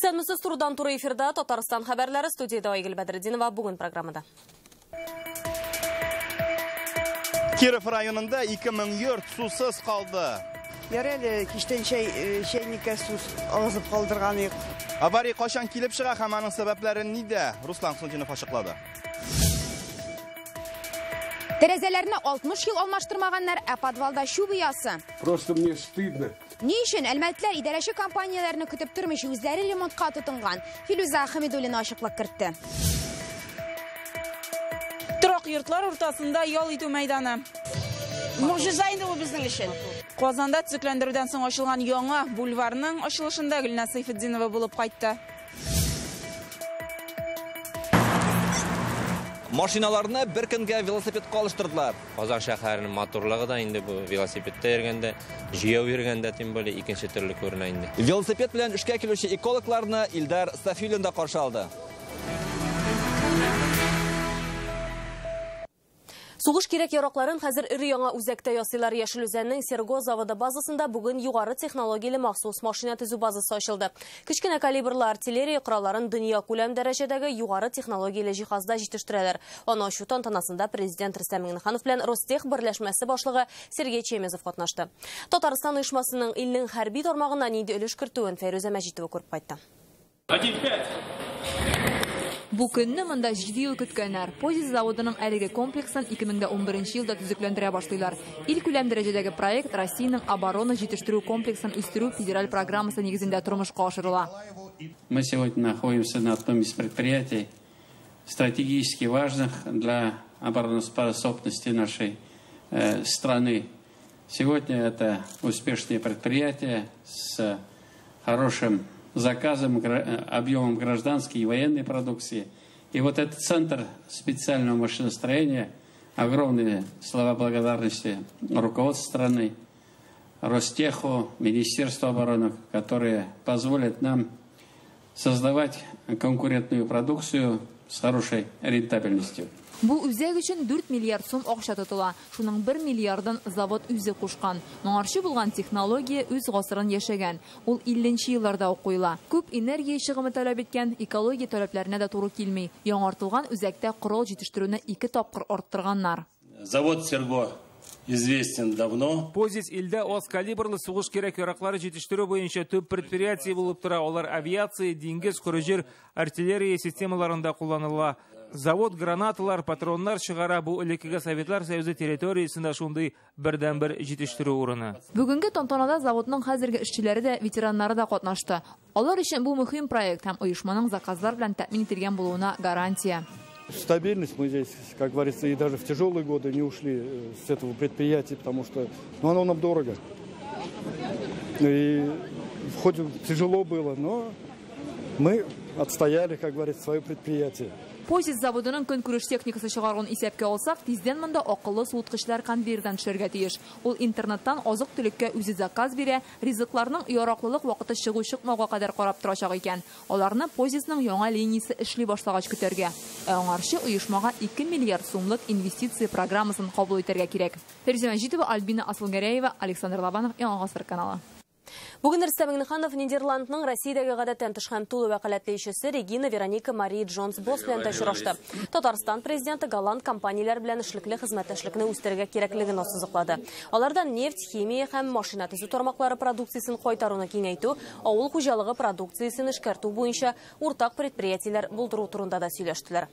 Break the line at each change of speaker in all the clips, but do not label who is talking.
Исәнмесез, турыдан туры эфирда Татарстан хәбәрләре, студияда Айгөл Бәдретдинова бүген программада.
Киров районында 2000 йорт сусыз калды.
Ярый әле кичтән чәй чәйниккә су агызып калдырган идек.
Авария кайчан килеп чыга һәм аның сәбәпләре нидә? Руслан Хуснуллинов ачыклады.
Тәрәзәләрне 60 ел алмаштырмаганнар, ә подвалда чүп оясы.
Просто мне стыдно.
Ни өчен әлмәтлеләр идарәче компанияләрне көтеп тормыйча үзләре ремонтка тотынган? Филүзә Хәмидуллина ачыклык кертте.
Торак йортлар уртасында ял итү мәйданы.
Могҗиза инде бу безнең өчен.
Казанда төзекләндерүдән соң ачылган яңа бульварның ачылышында Гөлназ Сәйфетдинова булып кайтты.
Машиналарны бер көнгә велосипедка алыштырдылар.
Казан шәһәренең матурлыгы да инде бу велосипедта йөргәндә, җәяү йөргәндә тем более икенче төрле күренә инде.
Велосипед белән эшкә килүче экологларны Илдар Сафиуллин да каршы алды.
Сугыш кирәк яракларын хәзер өр-яңа үзәктә ясыйлар. Яшел Үзәннең Серго заводы базасында бүген югары технологияле махсус машина төзү базасы ачылды. Кечкенә калибрлы артиллерия коралларын дөнья күләм дәрәҗәдәге югары технологияле җиһазда җитештерәләр. Аны ачу тантанасында президент Рөстәм Миңнеханов белән Ростех берләшмәсе башлыгы Сергей Чемезов катнашты. Татарстан оешмасының илнең хәрби тармагына нинди өлеш кертүен Фәйрүзә Мәҗитова күреп кайтты.
1-5.
Бу көнне монда 7 ел көткәннәр. Позис заводының әлеге комплексын 2011 елда төзекләндерә башлыйлар. Ил күләм дәрәҗәдәге проект Россиянең оборона җитештерү комплексын үстерү федераль программасы нигезендә тормышка ашырыла.
Мы сегодня находимся на одном из предприятий, стратегически важных для обороноспособности нашей страны. Сегодня это успешное предприятие с хорошим заказом, объемом гражданской и военной продукции. И вот этот центр специального машиностроения, огромные слова благодарности руководству страны, Ростеху, Министерству обороны, которые позволят нам создавать конкурентную продукцию с хорошей рентабельностью.
Бу үзәк өчен 4 миллиард сум акча тотыла. Шуның 1 миллиардын завод үзе кушкан. Моңарчы булган технология үз гасырын яшәгән. Ул 50 елларда ук куела. Күп энергия чыгымы таләп иткән, экология таләпләренә дә туры килми. Яңартылган үзәктә корал җитештерүне 2 тапкыр арттырганнар.
Завод Серго известен давно.
Позис илдә аз калибрлы сугыш кирәк яраклары җитештерү буенча төп предприятие булып тора. Алар авиация, диңгез, коры җир, артиллерия системаларында кулланыла. Завод гранаталар, патроннар чыгара. Бу элеккеге Советлар Союзы территориясендә шундый бердәнбер җитештерү урыны.
Бүгенге тантанада заводның хәзерге эшчеләре дә, ветераннары да катнашты. Алар өчен бу мөһим проект һәм оешманың заказлар белән тәэмин ителгән булуына гарантия.
Стабильность мы здесь, как говорится, и даже в тяжелые годы не ушли с этого предприятия, потому что оно нам дорого. И хоть тяжело было, но мы отстояли, как говорится, свое предприятие.
Позис заводының көнкүреш техникасы чыгаруын исәпкә алсак, тиздән монда акыллы суыткычлар конвейердан төшәргә тиеш. Ул интернеттан азык-төлеккә үзе заказ бирә, ризыкларның яраклылык вакыты чыгу-чыкмауга кадәр карап торачак икән. Аларны Позисның яңа линиясе эшли башлагач көтәргә. Ә аңарчы оешмага 2 миллиард сумлык инвестиция программасын кабул итәргә кирәк. Фәрүзә Мәҗитова, Альбина Асылгәрәева, Александр Лобанов, Яңа Гасыр каналы.
Бүген Рөстәм Миңнеханов Нидерландның Россиядәге гадәттән тыш һәм тулы вәкаләтле илчесе Регина Вероника Мария Джонс Босс белән дә очрашты. Татарстан президенты голланд компанияләр белән эшлекле хезмәттәшлекне үстерергә кирәклеген ассызыклады. Алардан нефть, химия һәм машина төзү тармаклары продукциясен кайтаруны киңәйтү, авыл хуҗалыгы продукциясен эшкәртү буенча уртак предприятиеләр булдыру турында да сөйләштеләр.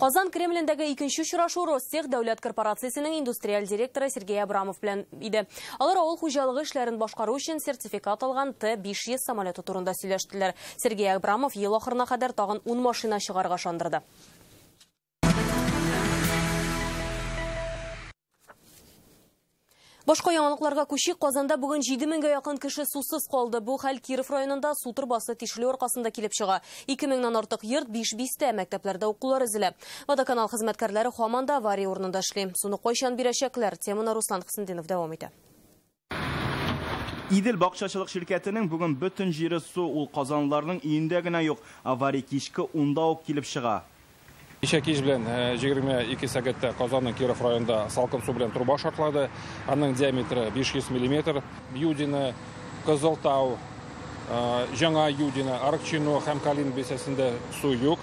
Казан Кремлендәге икенче очрашу Ростех дәүләт корпорациясенең индустриаль директоры Сергей Абрамов белән иде. Алар авыл хуҗалыгы эшләрен башкару өчен сертификат алган Т-500 самолеты турында сөйләштеләр. Сергей Абрамов ел ахырына кадәр тагын 10 машина чыгарга ышандырды. Башка яңалыкларга күчик. Казанда бүген 7000гә якын кеше сусыз калды. Бу хәл Киров районында су торбасы тишелү аркасында килеп чыга. 2000ннан артык йорт, 5 бистә мәктәпләрдә укулар өзелә. Водоканал хезмәткәрләре һаман да авария урынында эшли. Суны кайчан бирәчәкләр? Теманы Руслан Хуснуллинов дәвам итә.
Идел бакчачылык ширкәтенең бүген бөтен җире су, ул казанларның өендә генә юк. Авария кичке 10да ук килеп чыга.
Кичә кич белән 22 сәгатьтә Казанның Киров районында салкын су белән труба шартлады. Аның диаметры 500 миллиметр. Юдино, Кызылтау, Жаңа Юдино, Аракчино һәм Калин бистәсендә су юк.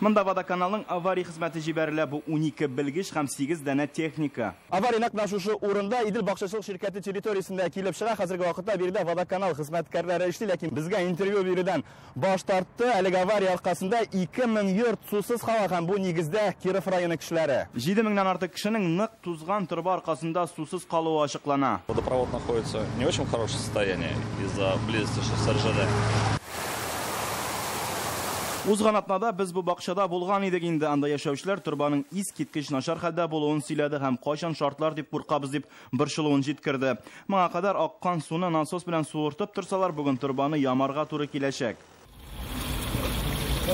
Монда водоканалның авария хезмәте җибәрелә. Бу 12 белгеч һәм 8 данә техника. Авария нәкъ менә шушы урында Идел бакчачылык ширкәте территориясендә килеп чыга. Хәзерге вакытта биредә водоканал хезмәткәрләре эшли, ләкин безгә интервью бирүдән баш тартты. Әлеге авария аркасында 2000 йорт сусыз кала һәм бу нигездә Киров районы кешеләре. 7000-нән артык кешенең нык тузган торба аркасында сусыз калуы ачыклана.
Водопровод находится в не очень хорошем состоянии из-за близости с РЖД.
Узган атнада без бу бакчада булган идек инде. Анда яшәүчеләр торбаның искиткеч начар хәлдә булуын сөйләде һәм кайчан шартлар дип куркабыз дип борчылуын җиткерде. Моңа кадәр аккан суны насос белән суыртып торсалар, бүген торбаны ямарга туры киләчәк.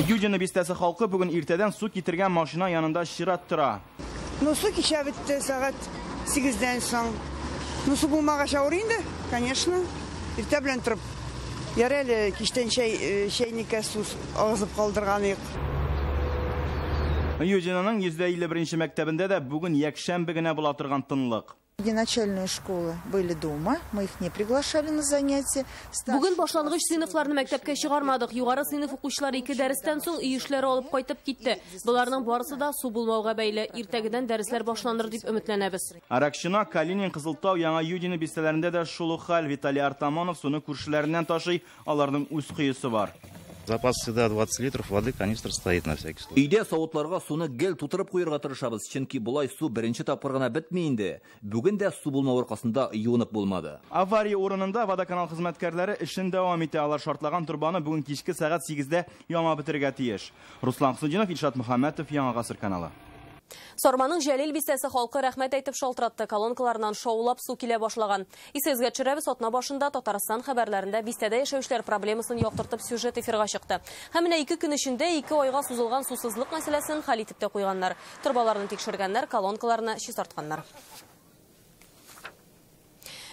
Юдино бистәсе халкы бүген иртәдән су китергән машина янында чират тора.
Ну, су кичә бетте сәгать 8-дән соң. Ну, су булмагач авыр инде, конечно. Иртә белән торып. Ярый әле кичтән чәйниккә су агызып калдырган идек.
Юдиноның 151 мәктәбендә дә бүген якшәмбе генә була торган тынлык.
Начальные школы были дома, мы их не приглашали на занятия.
Бүген башлангыч сыйныфларны мәктәпкә чыгармадык. Югары сыйныф укучылары 2 дәрестән соң өй эшләре алып кайтып китте. Боларның барысы да су булмауга бәйле. Иртәгедән дәресләр башланыр дип өметләнәбез.
Аракчино, Калинин, Кызылтау, Яңа Юдино бистәләрендә дә шул ук хәл. Виталий Артамонов суны күршеләреннән ташый, аларның үз коесы бар.
Запас всегда 20 литров воды, канистр стоит на всякий случай.
Өйдә савытларга суны гел тутырып куярга тырышабыз, чөнки болай су беренче тапкыр гына бетми инде. Бүген дә су булмау аркасында юынып булмады.
Авария урынында водоканал хезмәткәрләре эшен дәвам итә. Алар шартлаган торбаны бүген кичке сәгать 8-дә ямап бетерергә тиеш. Руслан Хусудинов, Илшат Мөхәммәтов, Яңа Гасыр каналы.
Сарманың Җәлил бистәсе халкы рәхмәт әйтеп шалтыратты. Колонкаларынан шаулап су килә башлаган. Исегезгә төшерәбез, атна башында Татарстан хәбәрләрендә бистәдә яшәүчеләр проблемасын яктыртып сюжет эфирга чыкты. Һәм менә 2 көн эчендә 2 айга сузылган сусызлык мәсьәләсен хәл итеп тә куйганнар. Торбаларны тикшергәннәр, колонкаларны чистартканнар.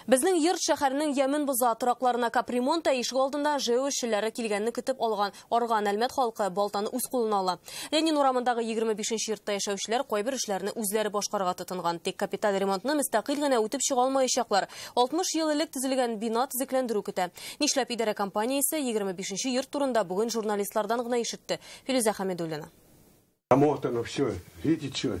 Безнең йорт шәһәрнең ямен боза, торакларына капремонт, ишек алдында ЖЭУ эшчеләре килгәнне көтеп алган арган Әлмәт халкы балтаны үз кулына ала. Ленин урамындагы 25 йортта яшәүчеләр кайбер эшләрне үзләре башкарырга тотынган. Тик капиталь ремонтны мөстәкыйль генә үтеп чыга алмаячаклар. 60 ел элек төзелгән бина төзекләндерү көтә. Нишләп идарә компаниясе 25 йорт турында бүген журналистлардан гына ишетте. Филүзә Хәмидуллина.
Намотано все, видите, что?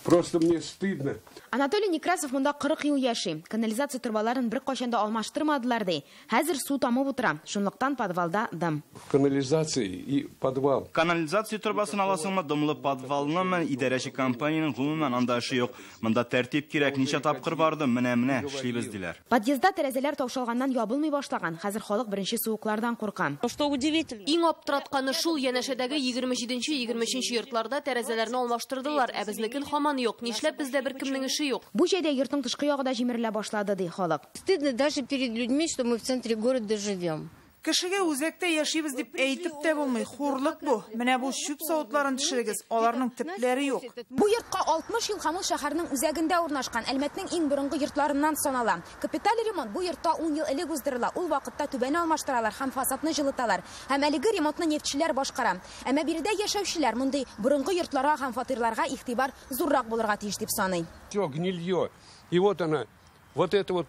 Просто мне стыдно.
Анатолий Некрасов монда 40 ел яши. Канализация торбаларын бер кайчан да алмаштырмадылар ди. Хәзер су тамып утыра. Шунлыктан подвалда дым.
Канализация и подвал.
Канализация торбасын аласыңмы, дымлы подвалнымы? Идарәче компаниянең гомумән анда эше юк. Монда тәртип кирәк. Ничә тапкыр бардым, менә-менә эшлибез диләр.
Подъездда тәрәзәләр таушалганнан ябылмый башлаган. Хәзер халык беренче суыклардан курка.
Что удивительно. Иң аптыратканы шул, янәшәдәге 27-23 йортларда тәрәзәләрне алмаштырдылар, ә безнекен һаман юк. Нишләп бездә беркемнең эше юк?
Бу җәйдә йортның тышкы ягы да җимерелә башлады, ди халык.
Стыдно даже перед людьми, что мы в центре города живем.
Кешегә үзәктә яшибез дип әйтеп тә булмый, хурлык бу. Менә бу чүп савытларын төшерегез, аларның төпләре юк.
Бу йортка 60 ел һәм ул шәһәрнең үзәгендә урнашкан Әлмәтнең иң борынгы йортларыннан санала. Капиталь ремонт бу йортта 10 ел элек уздырыла. Ул вакытта түбәне алмаштыралар һәм фасадны җылыталар. Һәм әлеге ремонтны нефтьчеләр башкара. Әмма биредә яшәүчеләр мондый борынгы йортларга һәм фатирларга игътибар зуррак булырга тиеш дип саный.
Всё гнильё. И вот она, вот это вот.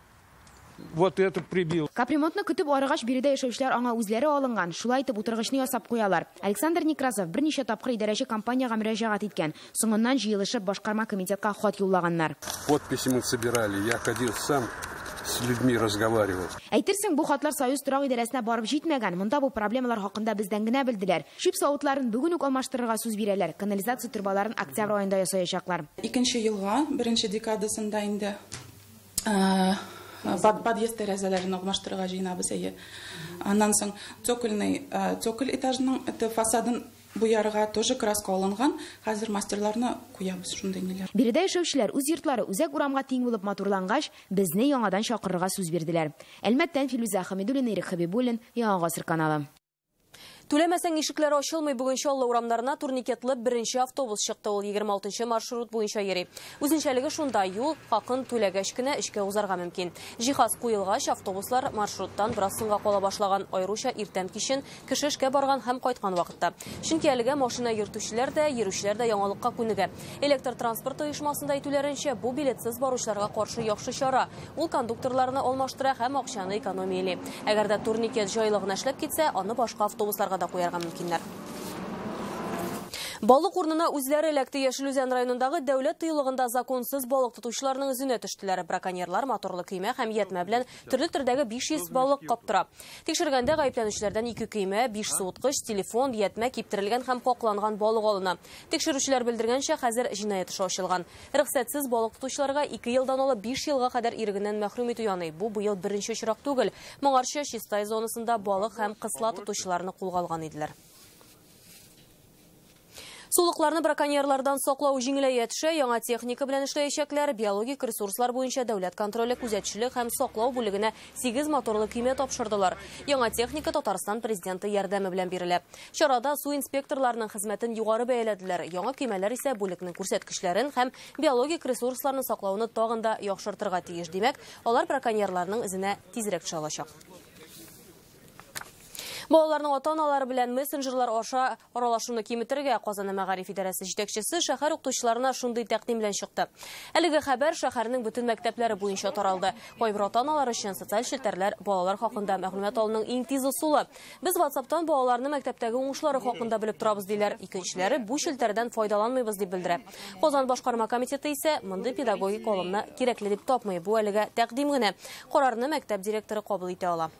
Вот это прибил.
Капремонтны көтеп арыгач, биредә яшәүчеләр аңа үзләре алынган. Шулай итеп утыргычны ясап куялар. Александр Некрасов берничә тапкыр идарәче компаниягә мөрәҗәгать иткән. Соңыннан җыелышып башкарма комитетка хат юллаганнар.
Подписи мы собирали. Я ходил сам, с людьми разговаривал.
Әйтерсең, бу хатлар Союз торак идарәсенә барып җитмәгән. Монда бу проблемалар хакында бездән генә белделәр. Чүп савытларын бүген үк алмаштырырга сүз бирәләр. Канализация торбаларын октябрь аенда ясаячаклар.
Икенче елга, беренче декадасында инде подъезд тәрәзәләрен алмаштырырга җыенабыз әйе. Аннан соң цокольный, цоколь этажының это фасадын буярга тоже краска алынган. Хәзер мастерларны куябыз шундый ниләр.
Биредә яшәүчеләр үз йортлары үзәк урамга тиң булып матурлангач, безне яңадан чакырырга сүз бирделәр. Әлмәттән Филүзә Хәмидуллина, Ирек Хәбибуллин, Яңа Гасыр каналы.
Түләмәсәң ишекләр ачылмый. Бүген Чаллы урамнарына турникетлы беренче автобус чыкты. Ул 26 маршрут буенча йөри. Үзенчәлеге шунда: юл хакын түләгәч кенә эчкә узарга мөмкин. Җиһаз куелгач, автобуслар маршруттан бераз соңга кала башлаган, аеруча иртән кичен кеше эшкә барган һәм кайткан вакытта. Чөнки әлегә машина йөртүчеләр дә, йөрүчеләр дә яңалыкка күнегә. Электр транспорты оешмасында әйтүләренчә, бу билетсыз баручыларга каршы яхшы чара. Ул кондукторларны алмаштыра һәм акчаны экономияли. Әгәр дә турникет җайлы гына эшләп китсә, аны башка автобусларга да куярга мөмкиннәр. Балык урынына үзләре эләкте. Яшел Үзән районындагы дәүләт тыюлыгында законсыз балык тотучыларның эзенә төштеләр. Браконьерлар моторлы көймә һәм ятмә белән төрле төрдәге 500 балык каптыра. Тикшергәндә гаепләнүчеләрдән 2 көймә, 5 суыткыч, телефон, ятмә, киптерелгән һәм какланган балык алына. Тикшерүчеләр белдергәнчә, хәзер җинаять эше ачылган. Рөхсәтсез балык тотучыларга 2 елдан алып 5 елга кадәр ирегеннән мәхрүм итү яный. Бу быел беренче очрак түгел. Моңарчы Чистай зонасында балык һәм кысла тотучыларны кулга алган иделәр. Сулыкларны браконьерлардан саклау җиңеләя төшә, яңа техника белән эшләячәкләр. Биологик ресурслар буенча дәүләт контроле, күзәтчелек һәм саклау бүлегенә 8 моторлы көймә тапшырдылар. Яңа техника Татарстан президенты ярдәме белән бирелә. Чарада су инспекторларының хезмәтен югары бәяләделәр. Яңа көймәләр исә бүлекнең күрсәткечләрен һәм биологик ресурсларны саклауны тагын да яхшыртырга тиеш. Димәк, алар браконьерларның эзенә тизрәк төшә алачак. Балаларның ата-аналары белән мессенджерлар аша аралашуны киметергә Казан мәгариф идарәсе җитәкчесе шәһәр укытучыларына шундый тәкъдим белән чыкты. Әлеге хәбәр шәһәрнең бөтен мәктәпләре буенча таралды. Кайбер ата-аналар өчен социаль челтәрләр балалар хакында мәгълүмат алуның иң тиз ысулы. Без WhatsApp-тан балаларны мәктәптәге уңышлары хакында белеп торабыз диләр. Икенчеләре бу челтәрдән файдаланмыйбыз дип белдерә. Казан башкарма комитеты исә мондый педагогик алымны кирәкле дип тапмый. Бу әлегә тәкъдим генә. Карарны мәктәп директоры кабул итә ала.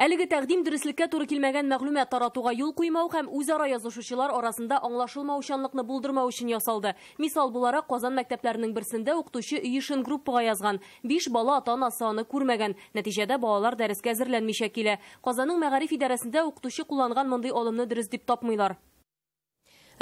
Әлеге тәкъдим дөреслеккә туры килмәгән мәгълүмат таратуга юл куймау һәм үзара язышучылар арасында аңлашылмаучанлыкны булдырмау өчен ясалды. Мисал буларак, Казан мәктәпләренең берсендә укытучы өй эшен группага язган. 5 бала ата-анасы аны күрмәгән. Нәтиҗәдә балалар дәрескә әзерләнмичә килә. Казанның мәгариф идарәсендә укытучы кулланган мондый алымны дөрес дип тапмыйлар.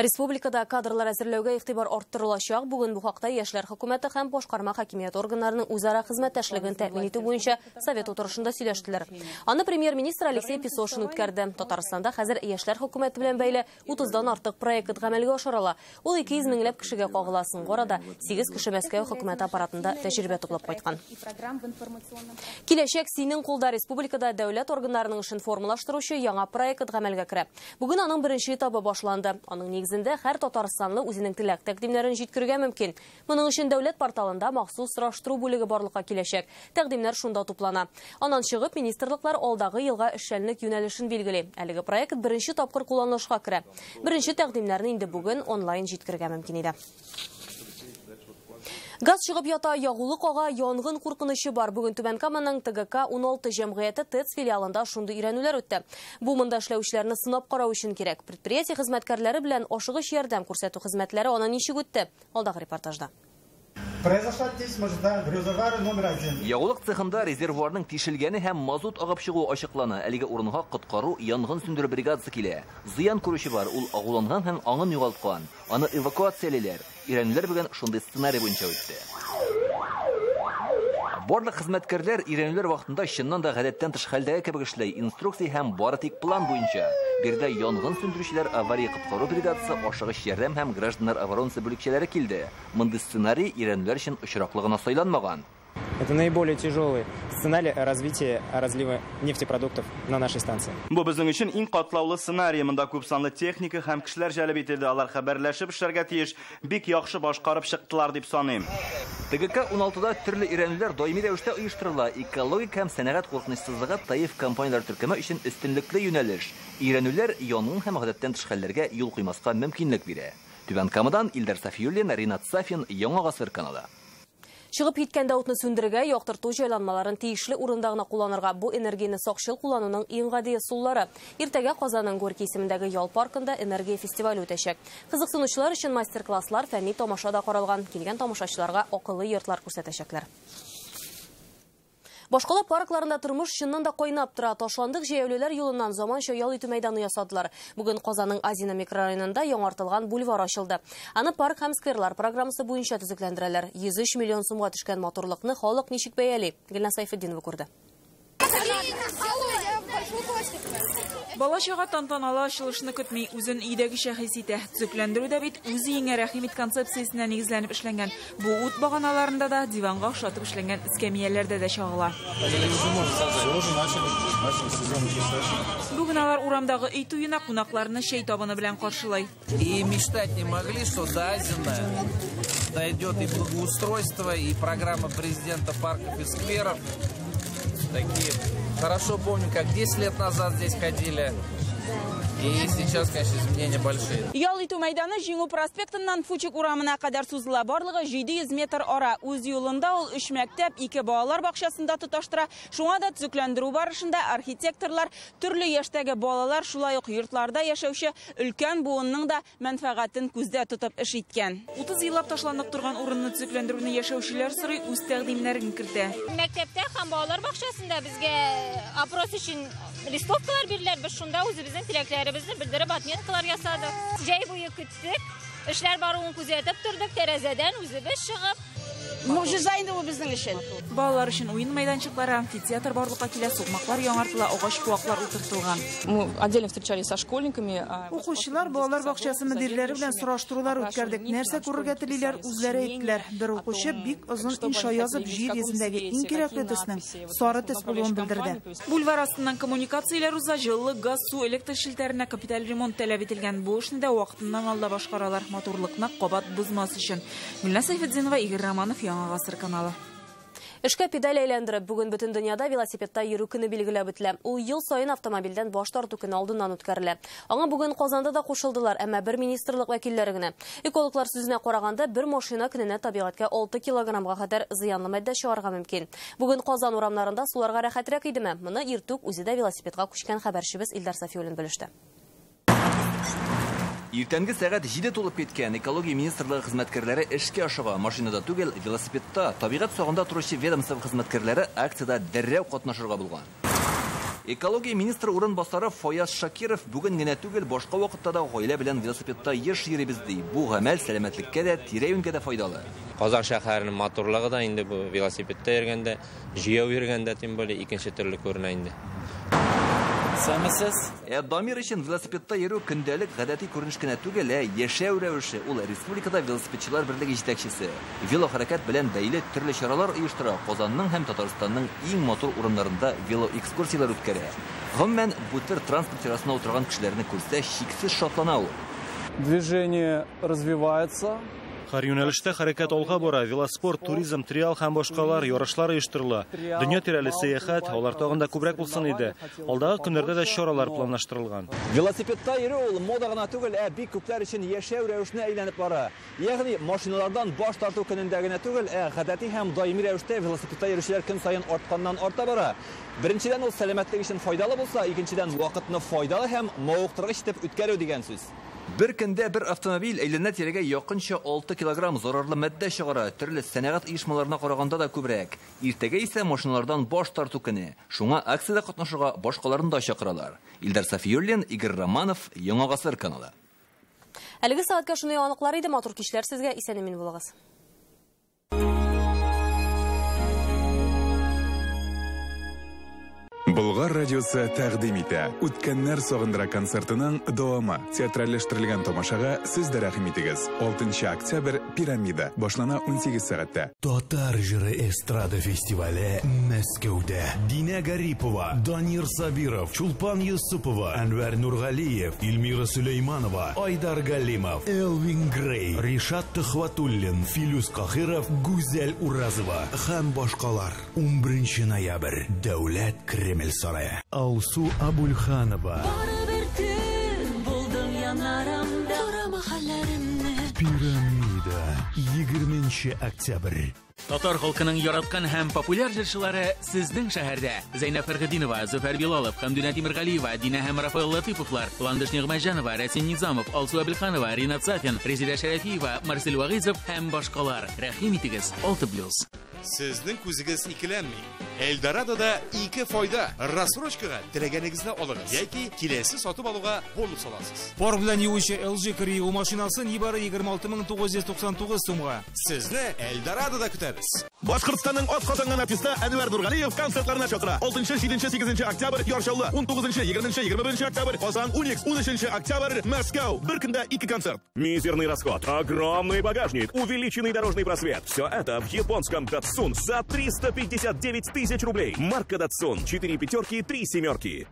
Республикада кадрлар әзерләүгә игътибар арттырылачак. Бүген бу хакта Яшьләр хөкүмәте һәм башкарма хакимият органнарының үзара хезмәттәшлеген тәэмин итү буенча совет утырышында сөйләштеләр. Аны премьер-министр Алексей Песошин үткәрде. Татарстанда хәзер Яшьләр хөкүмәте белән бәйле 30-дан артык проект гамәлгә ашырыла. Ул 200 меңләп кешегә кагыла. Соңгы арада 8 кеше Мәскәү хөкүмәте аппаратында тәҗрибә туплап кайткан. Киләчәк синең кулда республикада дәүләт органнарының эшен формалаштыручы яңа проект гамәлгә керә. Бүген аның беренче этабы башланды. Аның нигезендә һәр татарстанлы үзенең теләк тәкъдимнәрен җиткерергә мөмкин. Моның өчен дәүләт порталында махсус сораштыру бүлеге барлыкка киләчәк. Тәкъдимнәр шунда туплана. Аннан чыгып, министрлыклар алдагы елга эшчәнлек юнәлешен билгели. Әлеге проект беренче тапкыр кулланылышка керә. Беренче тәкъдимнәрне инде бүген онлайн җиткерергә мөмкин иде. Газ чыгып ята, ягулык ага, янгын куркынычы бар. Бүген Түбән Каманың ТГК 16 җәмгыяте ТЭЦ филиалында шундый өйрәнүләр үтте. Бу монда эшләүчеләрне сынап карау өчен кирәк. Предприятие хезмәткәрләре белән ашыгыч ярдәм күрсәтү хезмәтләре аны ничек үтте? Алдагы репортажда.
Произошла течь резервуара номер 1.
Ягулык цехында резервуарның тишелгәне һәм мазут агып чыгуы ачыклана. Әлеге урынга коткару янгын сүндерү бригадасы килә. Зыян күрүче бар, ул агуланган һәм аңын югалткан. Аны эвакуациялиләр. Өйрәнүләр бүген шундый сценарий буенча үтте. Барлык хезмәткәрләр өйрәнүләр вакытында чыннан да гадәттән тыш хәлдәге кебек эшләй. Инструкция һәм бары тик план буенча. Биредә янгын сүндерүчеләр, авария коткару бригадасы, ашыгыч ярдәм һәм гражданнар оборонасы бүлекчәләре килде. Мондый сценарий өйрәнүләр өчен очраклы гына сайланмаган.
Это наиболее тяжелый сценарий развития разлива нефтепродуктов на нашей станции.
Бу безнең өчен иң катлаулы сценарий. Монда күп санлы техника һәм кешеләр җәлеп ителде. Алар хәбәрләшеп эшләргә тиеш. Бик яхшы башкарып чыктылар дип саныйм.
ТГК 16-да төрле өйрәнүләр даими рәвештә оештырыла. Экологик һәм сәнәгать куркынычсызлыгы ТАИФ компанияләр төркеме өчен өстенлекле юнәлеш. Өйрәнүләр янгын һәм гадәттән тыш хәлләргә юл куймаска мөмкинлек бирә. Түбән Камадан Илдар Сафиуллин, Ринат Сафин, Яңа Гасыр каналы.
Чыгып киткәндә утны сүндерергә, яктырту җайланмаларын тиешле урында гына кулланырга. Бу энергияне сакчыл куллануның иң гади ысуллары. Иртәгә Казанның Горький исемендәге ял паркында энергия фестивале үтәчәк. Кызыксынучылар өчен мастер-класслар, фәнни тамаша да каралган. Килгән тамашачыларга акыллы йортлар күрсәтәчәкләр. Башкала паркларында тормыш чыннан да кайнап тора. Ташландык җәяүлеләр юлыннан заманча ял итү мәйданы ясадылар. Бүген Казанның Азина микрорайонында яңартылган бульвар ачылды. Аны парк һәм скверлар программасы буенча төзекләндерәләр. 103 миллион сумга төшкән матурлыкны халык ничек бәяли? Гөлназ Сайфетдинова күрде.
Бала-чага тантаналы ачылышны көтми, үзен өйдәгечә хис итә. Төзекләндерү дә бит үз өеңә рәхим ит концепциясенә нигезләнеп эшләнгән. Бу ут баганаларында да, диванга охшатып эшләнгән эскәмияләрдә дә чагыла. Бүген алар урамдагы өй туена кунакларны чәй табыны белән каршылый.
И мечтать не могли, что до Азина дойдет и благоустройство, и программа президента парков и скверов. Такие. Хорошо помню, как 10 лет назад здесь ходили. И сейчас, конечно, изменения большие.
Ял итү мәйданы Җиңү проспектыннан Фучик урамына кадәр сузыла. Барлыгы 700 метр ара. Үз юлында ул 3 мәктәп, 2 балалар бакчасында тоташтыра. Шуңа да төзекләндерү барышында архитекторлар төрле яшьтәге балалар, шулай ук йортларда яшәүче өлкән буынның да мәнфәгатен күздә тотып эш иткән. 30 еллап ташланып торган урынны төзекләндерүне яшәүчеләр сорый, үз тәкъдимнәрен кертә.
Мәктәптә һәм балалар бакчасында безгә опрос өчен листовкалар бирделәр. Без шунда үзебезнең теләкләребезне белдереп отметкалар ясадык. Җәй буе көттек, эшләр баруын күзәтеп тордык, тәрәзәдән үзебез чыгып.
Могҗиза инде бу безнең өчен.
Балалар өчен уен мәйданчыклары, амфитеатр барлыкка килә, сукмаклар яңартыла, агач куаклар утыртылган.
Мы отдельно встречались со школьниками.
Укучылар балалар бакчасы мөдирләре белән сораштырулар үткәрдек. Нәрсә күрергә телиләр, үзләре әйттеләр. Бер укучы бик озын инша язып, җир йөзендәге иң кирәкле төснең сары төс булуын белдерде.
Бульвар астыннан коммуникацияләр уза, җылылык, газ, су, электр челтәренә капиталь ремонт таләп ителгән. Бу эшне дә вакытыннан алда башкаралар, матурлыкны кабат бозмас өчен. Гөлназ Сәйфетдинова, Игорь Романов, Яңа Гасыр каналы.
Эшкә педаль әйләндереп, бүген бөтен дөньяда велосипедта йөрү көне билгеләп үтелә. Ул ел саен автомобильдән баш тарту көне алдыннан үткәрелә. Аңа бүген Казанда да кушылдылар, әмма бер министрлык вәкилләре генә. Экологлар сүзенә караганда, бер машина көненә табигатькә 6 килограммга кадәр зыянлы матдә чыгарырга мөмкин. Бүген Казан урамнарында суларга рәхәтрәк идеме? Моны иртүк үзе дә велосипедка күчкән хәбәрчебез Илдар Сафиуллин белеште.
Иртәнге сәгать 7 тулып киткән экология министрлыгы хезмәткәрләре эшкә ашыга. Машинада түгел, велосипедта. Табигать сагында торучы ведомство хезмәткәрләре акциядә дәррәү катнашырга булган. Экология министры урынбасары Фаяз Шакиров бүген генә түгел, башка вакытта да гаилә белән велосипедта еш йөрибез ди. Бу гамәл сәламәтлеккә дә, тирә-юньгә дә файдалы.
Казан шәһәренең матурлыгы да инде бу велосипедта йөргәндә, җәяү йөргәндә тем более икенче төрле күренә инде.
Сәмесез. Дамир өчен велосипедта йөрү көндәлек гадәти күренеш кенә түгел, ә яшәү рәвеше. Ул республикада велосипедчылар берлеге җитәкчесе. Велохәрәкәт белән бәйле төрле чаралар оештыра. Казанның һәм Татарстанның иң матур урыннарында велоэкскурсияләр үткәрә. Гомумән, бу төр транспорт чарасына утырган кешеләрне күрсә, шиксез шатлана ул.
Движение развивается.
Һәр юнәлештә хәрәкәт алга бара. Велоспорт, туризм, триал һәм башкалар ярышлар оештырыла. Дөнья тирәле сәяхәт, алар тагын да күбрәк булсын иде. Алдагы көннәрдә дә чаралар планлаштырылган.
Велосипедта йөрү ул мода гына түгел, ә бик күпләр өчен яшәү рәвешенә әйләнеп бара. Ягъни машиналардан баш тарту көнендә генә түгел, ә гадәти һәм даими рәвештә велосипедта йөрүчеләр көн саен артканнан арта бара. Беренчедән, ул сәламәтлек өчен файдалы булса, икенчедән, вакытны файдалы һәм мавыктыргыч итеп үткәрү дигән сүз. Бер көндә бер автомобиль әйләнә-тирәгә якынча 6 килограмм зарарлы матдә чыгара, төрле сәнәгать оешмаларына караганда да күбрәк. Иртәгә исә машиналардан баш тарту көне. Шуңа акциядә катнашырга башкаларын да чакыралар. Илдар Сафиуллин, Игорь Романов, Яңа Гасыр каналы.
Әлеге сәгатькә шундый яңалыклар иде. Матур кичләр сезгә, исән-имин булыгыз.
Болгар радиосы тәкъдим итә. Үткәннәр сагындыра концертының дәвамы. Театральләштерелгән тамашага сез дә рәхим итегез. 6 октябрь Пирамида. Башлана 18 сәгатьтә.
Татар җыры эстрада фестивале Мәскәүдә. Динә Гарипова, Данир Сабиров, Чулпан Юсупова, Әнвәр Нургалиев, Эльмира Сөләйманова, Айдар Галимов, Элвин Грей, Ришат Төхвәтуллин, Филүс Кахиров, Гүзәл Уразова һәм башкалар. 11 ноябрь. Дәүләт Кремль сарае. Алсу Абульханова. Пирамида. 20 октябрь.
Татар халкының яраткан һәм популяр җырчылары сезнең шәһәрдә. Зәйнәб Фәрхетдинова, Зөфәр Билалов, Хәмдүнә Тимергалиева, Динә һәм Рафаэл Латыповлар, Ландыш Нигъмәтҗанова, Рәсим Низамов, Алсу Әбелханова, Ринат Сафин, Резеда Шәрәфиева, Марсель Вагыйзов һәм башкалар. Рәхим итегез, 6+.
Сезнең күзегез икеләнми.
Эльдорадода 2 файда. Рассрочкага теләгәнегезне алыгыз яки киләсе сатып алуга бонус аласыз.
Пар белән юучы LG кер юу машинасы нибары 26999 сумга.
Сезне Эльдорадода көтәбез.
Башкортстанның атказанган артисты Әнвәр Нургалиев концертларына чакыра. 6, 7, 8 октябрь Яр Чаллы, 19, 20, 21 октябрь Казан, Уникс, 13 октябрь Мәскәү. Бер көндә 2 концерт.
Мизерный расход, огромный багажник, увеличенный дорожный просвет. Все это в японском Datsun за 359 тысяч рублей. Марка Datsun. 4 пятерки, 3 семерки.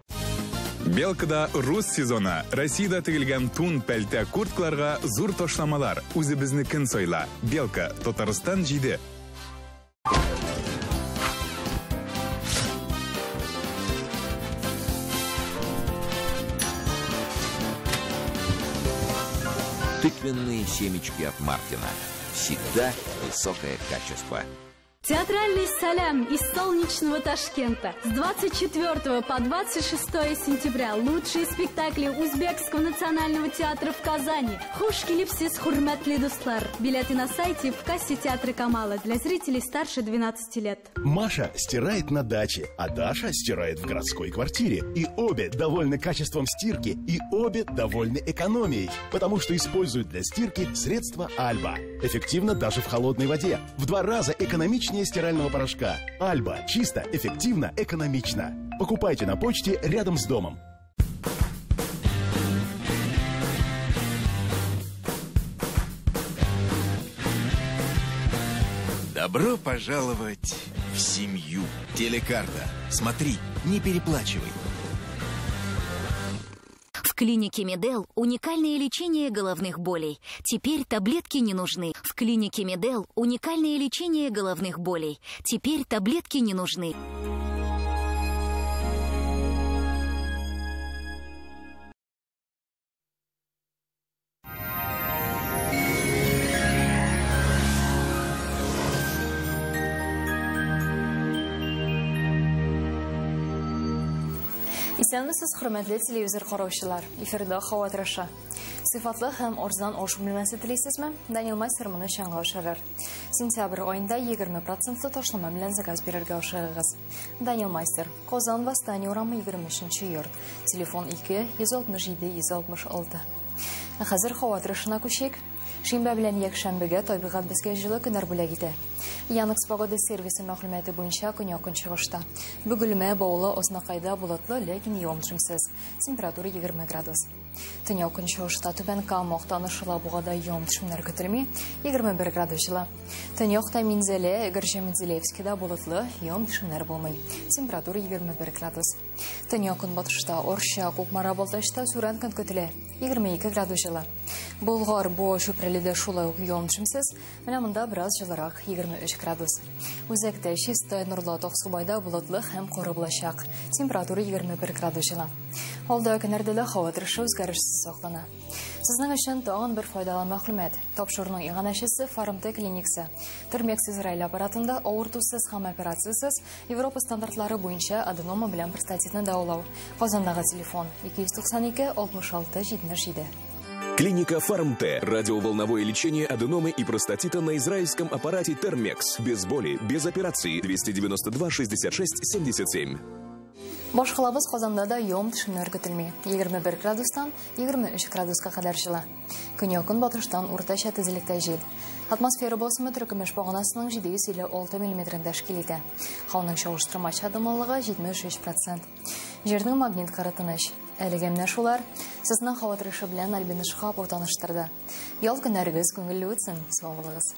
Белкада рус сезоны. Россиядә тегелгән тун, пәлтә, курткаларга зур ташламалар. Үзебезнекен сайла. Белка, Татарстан 7.
Тыквенные семечки от Мартина. Всегда высокое качество.
Театральный салям из солнечного Ташкента. С 24 по 26 сентября лучшие спектакли Узбекского национального театра в Казани. Хуш килипсез, хурмәтле дуслар. Билеты на сайте в кассе театра Камала для зрителей старше 12 лет.
Маша стирает на даче, а Даша стирает в городской квартире. И обе довольны качеством стирки, и обе довольны экономией, потому что используют для стирки средства Альба. Эффективно даже в холодной воде. В 2 раза экономичнее стирального порошка. Альба. Чисто, эффективно, экономично. Покупайте на почте рядом с домом.
Добро пожаловать в семью. Телекарта. Смотри, не переплачивай.
В клинике Медел уникальное лечение головных болей. Теперь таблетки не нужны. В клинике Медел уникальное лечение головных болей. Теперь таблетки не нужны.
Исәнмесез, хөрмәтле телевизор караучылар. Эфирда һава торышы. Сыйфатлы һәм арзан аш бүлмәсе телисезме? Данил Мастер моны чынга ашырыр. Сентябрь аенда 20% ташлама белән заказ бирергә ашыгыгыз. Данил Мастер, Казан Восстание урамы 23 йорт. Телефон 2 167 166. Ә хәзер һава торышына күчик. Шимбә белән якшәмбегә табигать безгә җылы көннәр бүләк итә. Яндекс Погода сервисы мәгълүматы буенча көньяк-көнчыгышта. Бөгелмә, Баулы, Ознакайда болытлы, ләкин явым-төшемсез. Температура 20 градус. Төньяк-көнчыгышта Түбән Кама, Актаныш, Алабугада явым-төшемнәр көтелми, 21 градус җылы. Төньякта Минзәлә, Әгерҗе, Менделеевскида болытлы, явым-төшемнәр булмый. Температура 21 градус. Төньяк-көнбатышта Орча, Кукмара, Балтачта сүрән көн көтелә, 22 градус җылы. Болгар, Буа, Чүпрәледә шулай ук явым-төшемсез, менә монда бераз җылырак, 23 градус. Үзәктә Чистай, Нурлат, Аксубайда болытлы һәм коры булачак. Температура 21 градус җылы. Алда көннәрдә дә һава торышы үзгәрешсез саклана. Сезнең өчен тагын бер файдалы мәгълүмат. Тапшыруның иганәчесе Фармте клиникасы. Термекс Израиль аппаратында авыртусыз һәм операциясез Европа стандартлары буенча аденома белән простатитны дәвалау. Казандагы телефон 292 66 77.
Клиника Фармте. Радиоволновое лечение аденомы и простатита на израильском аппарате Термекс. Без боли, без операции. 292 66 77.
Башкалабыз Казанда да явым-төшемнәр көтелми. 21 градустан 23 градуска кадәр җылы. Көньяк-көнбатыштан уртача тизлектә җил. Атмосфера басымы Төркемеш баганасының 756 миллиметрын тәшкил итә. Һаваның чагыштырмача дымлылыгы 73%. Җирнең магнит кыры тыныч. Әлегә менә шулар. Сезнең һава торышы белән Альбина Шихапова таныштырды. Ял көннәрегез күңелле үтсен. Сау булыгыз.